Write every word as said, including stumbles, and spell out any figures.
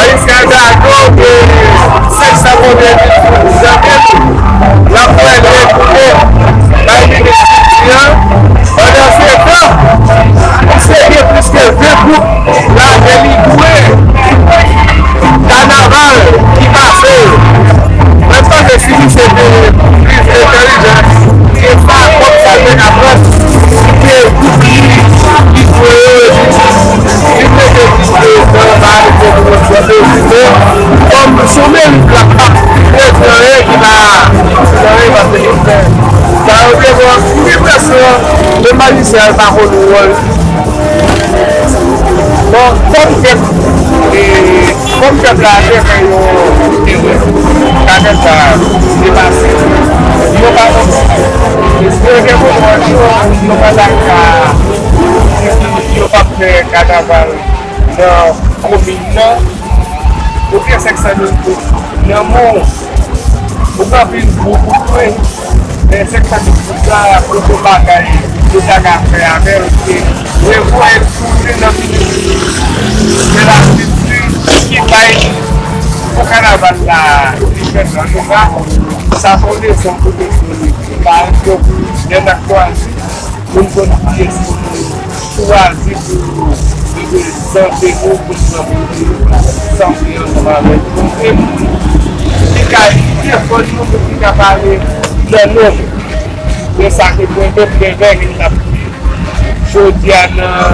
Ayisyen gade ke senk san konbyen zanmi l ap fè lè koute bay minis kilti a. Pandansetan, misye gen plis ke ven gwoup lage li dwe kanaval ki pase. Mwen panse si misye te plis entèlijan, se sa kòb sa te ka pran, se gwoup li ki dwe yo, li mete plis prezan ba yo pou yo prezante yo. Kòm sou merit la pa prezan ki pa prezan pase li fè. Sa yo te bon, m gen enpresyon, menm majistra yo pa konn wòl. Bon, kòm pèp, e, kòm pèp la te fè yon erè, kanèt sa depase. Yo pa konn, yo te konn wòl yo, yo pa ta ka, yo p ap fè kanaval nan komin nan. Ou gen senk san douz goud nan men w. Ou gen anpil goud ou dwe. Men senk san douz goud la, pou tout bagay, ou ta ka fè avè l, se revoye l tounen nan minis de la kilti ki bay pou kanaval la, li fèt an nou ka. Sa se yon leson pou tout moun. Pa egzanp, lè n ap chwazi moun konn kiyès pou nou chwazi pou reprezante nou, pou nou sanble ansanm avèk nou. E moun ki ka defann nou, moun ki ka pale nan non nou. E sa ke mwen menm gen lè ke m ap di jodi a nan